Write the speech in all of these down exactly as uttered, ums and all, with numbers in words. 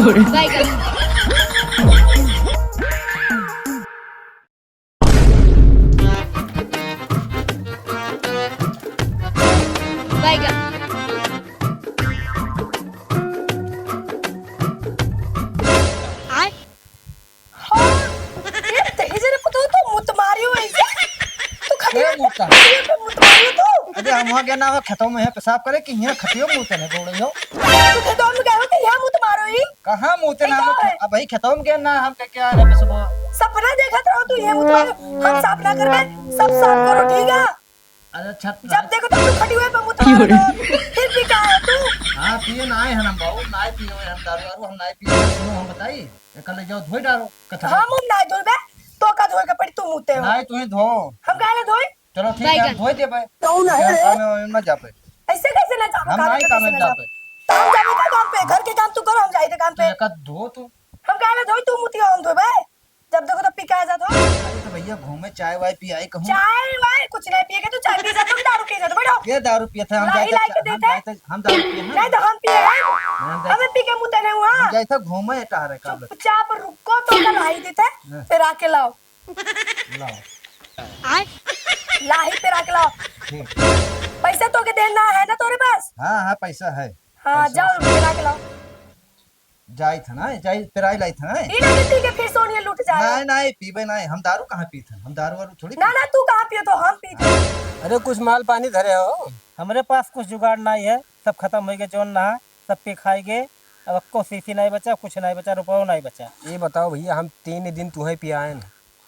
बैगन। बैगन। आय। हाँ, ए, तेही जरे पुतौ तो मुत मारियो ऐसे। तू खटिया के मुता? खटिया पे मुत मारियो तू। अरे हम वहाँ गए ना, खेतों में है पेशाब करे कि यहाँ खटियो मुते नहीं बोल रही हो। तू खेतों में गए हो कि यहाँ मुत मारो ही? कहाँ मुते ना, हम है? अब भाई खेतों में गए ना, हम क्या, क्या है बस वो। सपना देखत रहो तू, ये मुत मारो। हम साफ ना करबे, सब साफ करो, ठीक है? अरे छत जब देखो तब तू खटिया पे मुत मारो। फिर भी का है तू? हाँ, पिए ना आए हैं हम बाबू, ना पिए हुए हम दारू वारू, हम ना पिए हुए, सुनो हम बताई, एक ले जाओ धोई डालो, कचरा। हम, हम ना धोबे, तो का धोए के पड़ी, तू मुते हो। नहीं, तू ही धो। हम काहे ले धोई? चलो ठीक है, हम बैगन। धोई देबे। कौन है रे? काम में मत जाबे। ऐसे कैसे ना जाबो, हम काम नहीं पे काम कैसे में ना जाबे। जाबो? तो हम जाबे का काम पे? घर के काम तू करो, हम जाई थे काम तो पे। एक आध धो तू। हम काहे ले धोई, तू मुतिया हम धोबे? जब देखो तो पी के आ जात हो। अरे तो भैया घूमे, चाय वाय पियाई कहूँ। चाय वाय कुछ नहीं पिए के, तू चाय पी जात हो, दारू पी जात हो, बैठो। ये दारू पिए थे, हम लाही जाए थे, लाही के हम देते। जाए थे, हम दारू पिए हैं। नहीं तो हम पिए हैं। नहीं, हम जाए हमें पी के मुते नहीं हुआ। हम जाए थे घूमे टहरे का बस। चुपचाप रुको तो ना लाही देते, हाँ। फिर आके लाओ। लाओ। आय। लाही पेरा के लाओ। ठीक। पैसा तो के देना है ना तोरे पास? हाँ, हाँ, पैसा है। हाँ, पैसा जाओ, से पेरा के लाओ। जाई था ना, जाई, पेराई लाई था ना। ई ना कि पी के फिर सोनिया लूट जाए। नहीं, नहीं, पीबे नहीं, हम दारू कहाँ पीत हन? हम दारू वारू थोड़ी ना, पीत ना, तू कहाँ पियो तो हम पीत हन। अरे, कुछ माल पानी धरे हो? हमरे पास कुछ जुगाड़ नहीं है, सब खतम होइ गए, जौन ना, सब पी खाई गए। अब अक्को सीसी नहीं बचा, कुछ नहीं बचा, रुपयो नहीं बचा। ये बताओ भैया, हम तीन दिन तुहें पियाएन।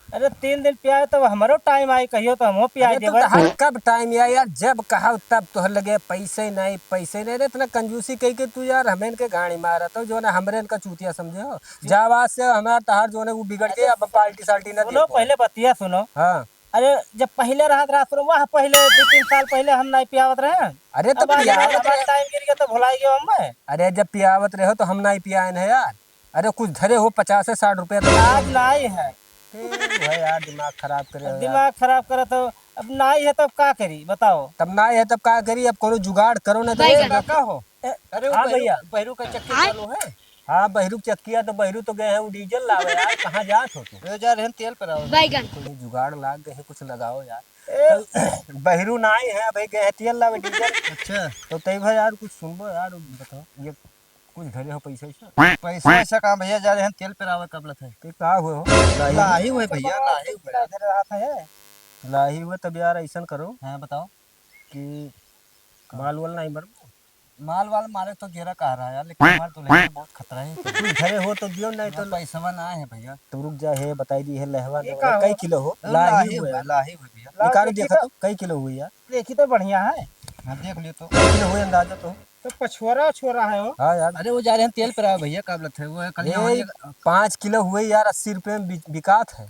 अरे तीन दिन पियाए तब हमरो टाइम आई, कहियो तो हमहू पियाए अरे तो देबे। तोहार कब टाइम आई यार, जब कहा तब तोहर लगे पैसे नहीं, पैसे नहीं। अरे इतना कंजूसी कही के तू यार हमें इनके गाड़ी मारत हो, जौन हमरे इनका चूतिया समझे हो। जावा से हमार तहार जौन है वो बिगड़ के अरे अब पार्टी साल्टी ना सुनो, दे। पहले बतिया सुनो। हाँ। अरे जब पहले रहत रहा सुनो, वह पहले दो तीन साल पहले हम नहीं पियावत रहे। अरे तो अब आज पियावत हमार रहे। टाइम गिर गया तो भुलाई गयो हम। अरे जब पियावत रहे हो तो हम नहीं पियाएन है यार। अरे कुछ धरे हो पचास से साठ रुपया तो। आज नाई है। ए, भाई यार, दिमाग खराब करे हो यार। दिमाग खराब करे तो अब नाई है, तब का करी बताओ? तब नाई है, तब का करी? अब कोनो जुगाड़ करो ना तो। बैगन। का हो? ए, अरे, वो हाँ बहरू-, भैया। बहरू का चक्की आय? चालू है? हाँ, बहरू चक्किया तो, बहरू तो गए हैं वो डीजल लावे यार, कहाँ जात हो तू? ए, जा रहे हैं तेल पेरावे। बैगन। कोई जुगाड़ लाग गए, कुछ लगाओ यार। ए, बहरू नाई है भाई, गए हैं तेल लावे डीजल। अच्छा। तो तई भाई यार, कुछ सुनबो यार, बताओ, ये कुछ धरे हो पैसा वैसा? पैसा वैसा कहाँ भैया, जा रहे हैं तेल पेरावे, कब लत है? ते का हुए हो? लाही हुए भैया, लाही हुए। लाही हुए, तब यार ऐसन करो। हाँ, बताओ। कि का? माल वाल नहीं मरबो? माल वाल मारे तो गेरा कह रहा है यार, लेकिन हमारे दुल्हन में बहुत खतरा है। कुछ धरे हो तो दियो, नहीं तो पैसा ना है भैया। तो रुक जा, है बताई दी है, लहवा ये का कई किलो हो? लाही हुए, लाही हुए भैया। निकाल देखा तो कई किलो हुई यार। देखी तो बढ़िया है। हाँ, देख लियो तो। कई किलो हुए अंदाजा तो? तो पछोरा छोरा है वो। हाँ यार। अरे वो जा रहे हैं तेल पेरावे भैया, का बोलत है वो है, कल ए, यहाँ ये पाँच किलो हुए यार, अस्सी रुपये में बि-, बिकात है।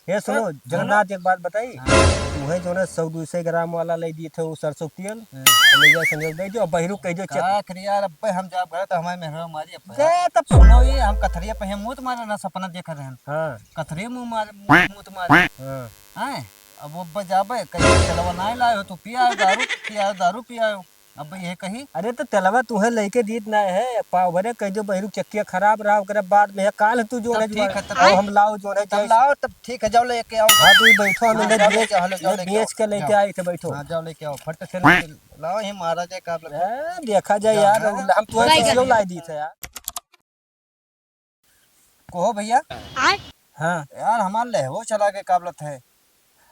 ये सुनो, हाँ। जगन्नाथ, एक बात बताई, हाँ। तुम्हें जो ना सौ दो सौ ग्राम वाला ले दिए थे वो सरसों तेल, हाँ। तो ले जाओ संजोग दे दियो, अब बहिरू कह दियो का चेक। करी यार, अब हम जाब घर तो हमारे मेहरा मारी अब। जे तब सुनो ये, हम कथरिया पे हैं, मुँह तुम्हारे ना सपना देख रहे हैं। हाँ। कथरिया मुँह मारे, मुँह, मुँह तुम्हारे। हाँ। हैं? अब वो बजाबे, कहीं तेलवा ना लाए हो, तू पिया दारू, पिया दारू, पिया। अब ये कही। अरे तो तेलवा तुहे लेके दीत ना है, पाव भरे कह जो बहिरू चक्किया खराब रहा, ओकरे बाद में है, काल तू जो तब है ठीक है, तब अब ठीक। हम लाओ जो है तब जैसे। लाओ, तब ठीक है, जाओ लेके आओ। हाँ, तू बैठो, हम हाँ, इधर जाओ बेच, लेके आओ, जाओ ये लेके बेच आओ, के लेके जाओ। आई थे, बैठो। हाँ, जाओ लेके आओ, फट से लेके लाओ, ये महाराज है, का आप लोग ए, देखा जाए हाँ। यार, हम तो भाई ऐसे साहब। क्यों लाई दी थे यार। कहो भैया। आय। हाँ। यार, हमार लहवो चला के काबलत है।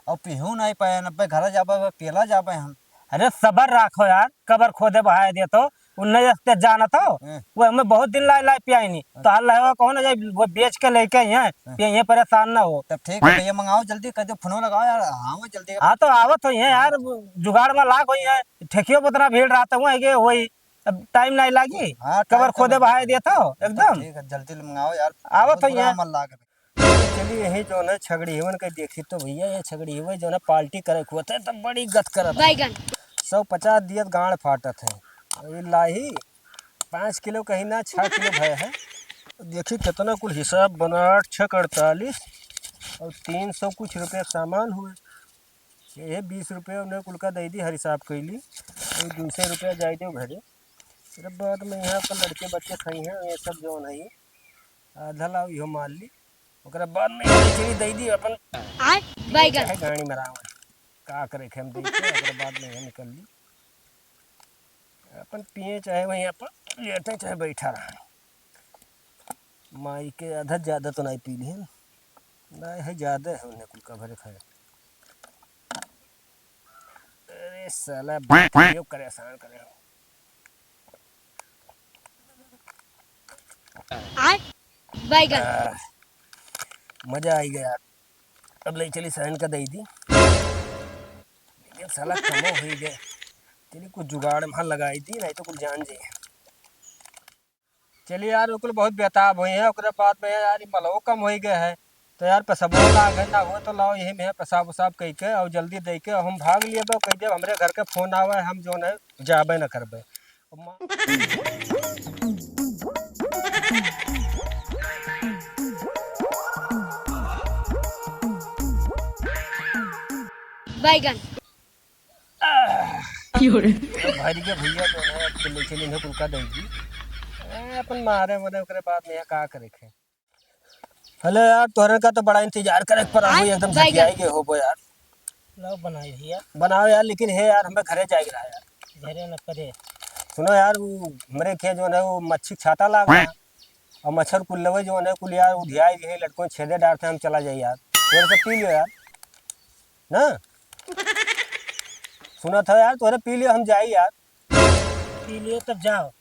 और पीहू नहीं पाए, नब्बे घर जाबे, पेला जाबे हम। अरे, सबर राखो यार, कबर खोदे बहाए दे तो, उन्ने जस्ते जानत हो, हाँ। वो हमें बहुत दिन लाई, लाई पियाई नहीं। हाँ। तो हाल लहवा कहो ना जाए, वो बेच के लेके आई हैं, हाँ। पिए परेशान ना हो। तब ठीक है भैया, मंगाओ जल्दी, कर दो, फोन लगाओ यार, हाँ, वो जल्दी। हाँ, तो आवत होई है यार, जुगाड़ में लाग होई है, ठेकियो पे उतना भीड़ रहता हुआ है कि वही अब टाइम नहीं लागी, हाँ, कबर टाइम खोदे तो बहाए देत हो, एकदम। ठीक है, जल्दी मंगाओ यार, आवत बहुत है बुरा यहाँ। मन लाग रहा। चलिए, यही जो है छगड़ी हिवन के देखी तो भैया, ये छगड़ी हिवे जो है पार्टी करे खुआ थे, तब बड़ी गत करत है। बैगन। सौ पचास दियत गाड़ फाटत है। और ये लाही पाँच किलो कहीं ना, छः किलो भय है। देखी कितना कुल हिसाब बना, आठ छः अड़तालीस और तीन सौ कुछ रुपये सामान हुए। ये बीस रुपये उन्हें कुल का दे दी, हर हिसाब कैली। ये दो सौ रुपया जाए दो घरे। फिर बाद में यहाँ पर लड़के बच्चे खाई हैं, ये सब जो नहीं। आधा लाओ, इहो मार ली। ओकरा बाद में ये चली दे दी अपन। आय, बैगन। चाहे गाड़ी में रहा, का करे के हम देख के, ओकरा बाद में ये निकल ली। अपन पिए चाहे वहीं अपन लेटे चाहे बैठा रहा। माई के आधा ज्यादा तो नहीं पी ली है ना, नहीं है ज्यादा है उन्हें कुल का भरे खाए। अरे साला बात यो करे आसान करे। आय, बैगन। आह, मजा आई गया। अब ले चली सहन का दई दी। लेकिन साला कमो हुई गए। चली कुछ जुगाड़ वहाँ लगाई दी, नहीं तो कुछ जान जाए। चली यार, ओकुल बहुत बेताब हुई है। ओकरे बाद में यार, ई मलवो कम हुई गए है। तो यार, पेशाबो लाग है ना, हो तो लाओ, यही में पेशाब उसाब कई के और जल्दी दे के हम भाग लिए बा, कह देब हमरे घर के फोन आवे, हम जो है जाबे न करबे। अब मा- बैगन। आह। की हो रे? अब भर के भैया जो है, अब चले, चले इन्हें कुल का दे दी। ए, अपन मारे मरे ओकरे बाद में यहाँ का करे खे? हेलो यार, तोहरे का तो बड़ा इंतजार करे पर हाँ, एकदम बैगन। झकियाई गए हो बो यार। लाओ बनाई भैया। बनाओ यार, लेकिन हे यार, हमें घरे जाए के रहा यार। घरे न करे। सुनो यार, वो हमरे के जो है वो मच्छी छाता लाग रहा। और मच्छर कुल लगे जो है कुल यार उधियाई रहे, लटको छेदे डारते हम चला जाई यार। तोहरे से पी लियो यार। ना? सुनत हो यार, तोहरे पी लियो हम जाई यार। पी लियो तब जाओ।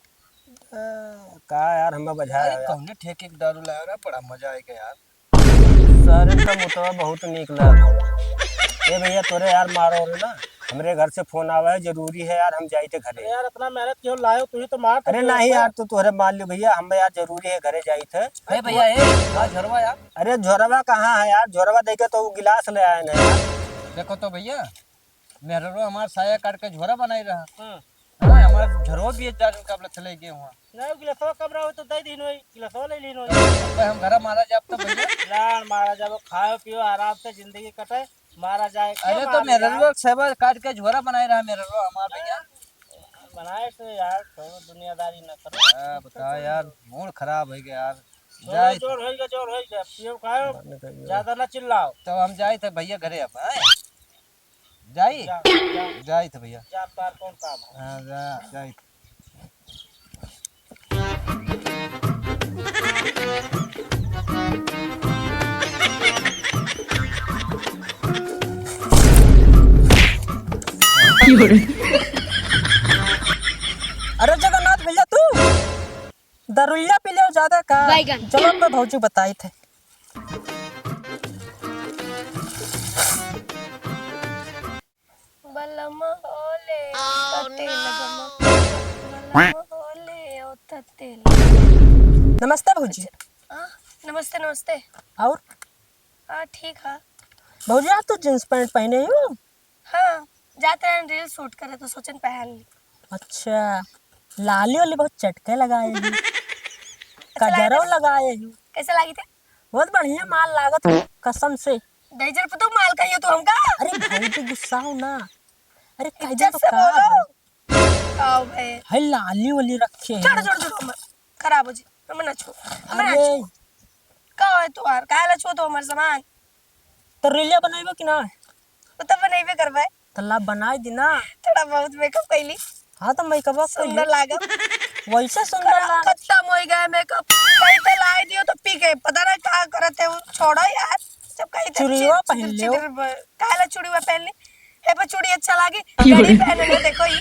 ए, का यार, हमें बजाया अरे, यार। कौने ठेके के दारू लाया रे? बड़ा मजा आएगा यार। सारे का मुतवा बहुत नीक लागल। ए भैया, तोरे यार मारो रे ना, हमरे घर से फोन आवा है, जरूरी है यार, हम जाइत है घरे। अरे यार, इतना मेहनत क्यों लायो, तू ही तो मार अरे तो नहीं यार, तू तोहरे मार लियो भैया, हम यार जरूरी है घरे जाइत है। ए भैया, ए, आ झोरवा यार। अरे झोरवा कहाँ है यार, झोरवा देके तो वो गिलास ले आए ना यार। देखो तो भैया, मेहररो हमार साया काट के झोरा बनाई रहा। हाँ। हाँ, हमार झोरवा भी एक दान कब ले चले गए हुआ। नहीं, गिलासवा कब रहो तो दे दीन होई, गिलासवा ले लीन होई। अब हम घर मारा जाब तो भैया। लाड़ मारा जाब, खाओ पियो आराम से जिंदगी कटे, मारा जाए, के अरे तो मार मेहररो यार। सेवा काट के झोरा बनाई रहा मेहररो हमार भैया। बनाए से यार, कौनो दुनियादारी न करो। आ, बता यार, मूड खराब हो गया यार। चलो, जाए। जोर होइगा, जोर होइगा, पियो खाओ, ज्यादा ना चिल्लाओ। तो हम जाइत है भैया घरे अब, हैं? जाई? जा, जा। जाइत है भैया। जा, तार कौन काम है? हाँ, जा, जाइत। अरे जगन्नाथ भैया, तू दरुइया पी लेव ज्यादा का? बैगन। जवाब में भौजी बताइत है। बलम होले, oh, तते no। लगम, बलम होले, ओ तते लगम। नमस्ते भौजी। अच्छा, आ, नमस्ते, नमस्ते। और? आ, ठीक है। भौजी, आज तो jeans pant पहने हो? हाँ, जाते हैं reel shoot करे तो सोचन पहन ली। अच्छा, लाली वाली बहुत चटके लगाए हो। अच्छा, कजरो लगाए हो। कैसे लागी थे? बहुत बढ़िया माल लागत है, कसम से। दहिजर पे तो माल कहियो तू हमका। अरे भौजी गुस्साओ ना। अरे कह दे इज्जत तो से का बोलो। है? आओ भाई। है लाली वाली रखे हैं। छोड़, छोड़, छोड़, मत। खराब हो जी। मैं ना छू। मैं ना अरे। छू। का है तुहार? काहे ला छू तो हमर सामान? तो रीलिया बनाइबो कि ना? वो तो बनइबे करबे। तो ला बनाई दी ना। थोड़ा बहुत makeup कैली। हाँ, तो makeup सुंदर लागब। वैसे सुंदर खराब, लाग। खत्म हो गया makeup। कहीं पे लाई दियो तो पी के। पता ना का करत है वो। छोड़ो यार। जब कहीं तो चुड़ीवा चिर-, पहन चिर-, लियो। चिर-, ब-, काहे ला चुड़ीवा पहन ली? हे पर चूड़ी अच्छा लागी? क्यों घड़ी रे? पहन ले, देखो ही।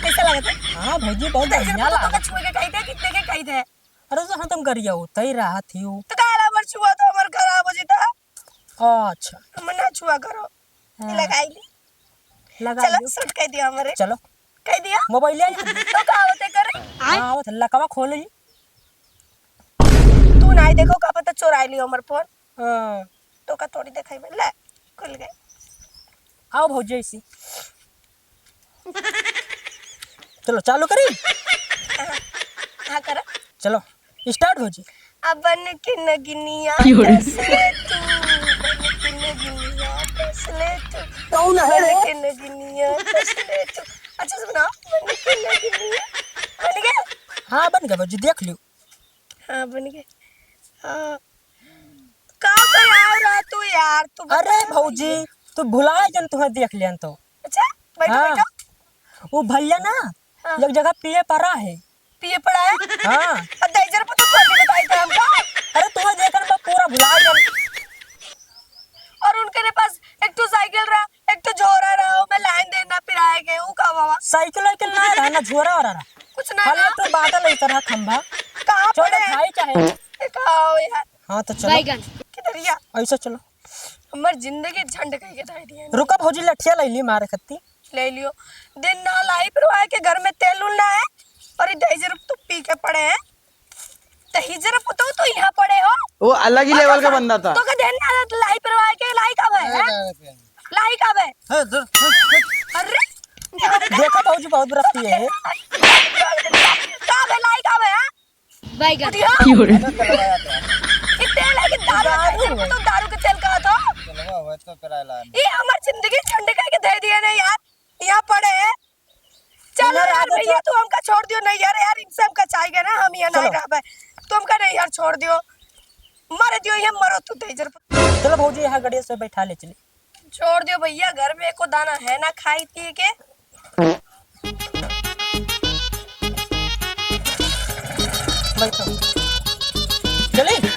कैसा लगता है? हाँ भौजी, बहुत देख, बढ़िया तो लागत। छुए के कही दे, कितने के कही दे? अरे, तो हाँ, तुम गरिया होता ही रहा थी वो। तो काहे ला हमर छुआ तो हमर खराब हो जीता? अच्छा। हम ना छुआ करो। हाँ। लगाई ली। लगा चलो, लियो। Shoot कह दिया हमरे। चलो। कह दिया? Mobile ले आई। तो का होते करे? हाँ, आवत लकवा खोल ली। तू नहीं देखो, का पता चोराई लियो हमर phone। हाँ। तो का थोड़ी देखाई बा। ले, खुल गए। आओ भौजी ऐसी। चलो, चालू करी? हाँ, हाँ, करो। चलो, start भौजी। आ बन के नगिनिया क्यों रे? कस ले तू, बन के नगिनिया कस ले तू, कौन है बन रे? के नगिनिया कस ले तू। अच्छा से बनाओ, बन के नगिनिया। बन गया? हाँ, बन गया भौजी, देख लियो। हाँ, बन गए। हाँ। का तो यार रहा तू यार, तू बता अरे ना भौजी, भैया। तू भुलाए जन तुहे देख लेन तो। अच्छा, बैठो, हाँ। बैठो। वो भैया ना, हाँ। एक जगह पिए पड़ा है। पिए पड़ा है? हाँ। अब दहिजर पर तो खोज के बताई था हमका। अरे तुहे देखन बा पूरा भुलाए जन। और उनके पास एक ठो साइकिल रहा, एक ठो झोरा रहा, ओमे लाइन देना पिराए के, ऊ का बाबा? साइकिल वाइकिल ना रहा, ना झोरा वारा रहा। कुछ ना खाली रहा। एक ठो बाटल है तरह खंभा। कहाँ चलो पड़े? खाई चाहे। ए, कहाँ हो यार? हाँ तो चलो। बैगन। किधर या? ऐसा चलो। हमार जिंदगी झंड कह के धर दिया। रुका भौजी, लठिया ले ली मारे खत्ती। ले लियो। दिन ना लाई पिरवाए के घर में तेल उल ना है और ये दहिजर तू पी के पड़े हैं। दहिजर पुतऊ तू यहाँ पड़े हो। वो अलग ही और level का तो बंदा था। तो के दिन ना लाई पिरवाए के लाई का भय है? लाई का भय? है, धर, है, है। अरे देखो भौजी बहुत बुरा पिए है। का भय लाई का भय है? बैगन। दिया? क्यों रे? कि तेल है कि दारू है? दारू। तो दारू के तेल का तो? चलो, वो तो कराला। ये हमार जिंदगी झंड कह के दे दिया ना यार। यहाँ पड़े हैं। चलो इधर आ यार जाओ, भैया, चलो। तू हमका छोड़ दियो नहीं यार, यार इनसे हमका चाहिए ना, हम यहाँ नहीं चलो। रहबे। तू हमका नहीं यार छोड़ दियो। मर दियो, ये मरो तू दहिजर पर। चलो भौजी, यहाँ गड़िया से बैठा ले चली। छोड़ दियो भैया, घर में एको दाना है ना खाई पिए के। बैठो। चली?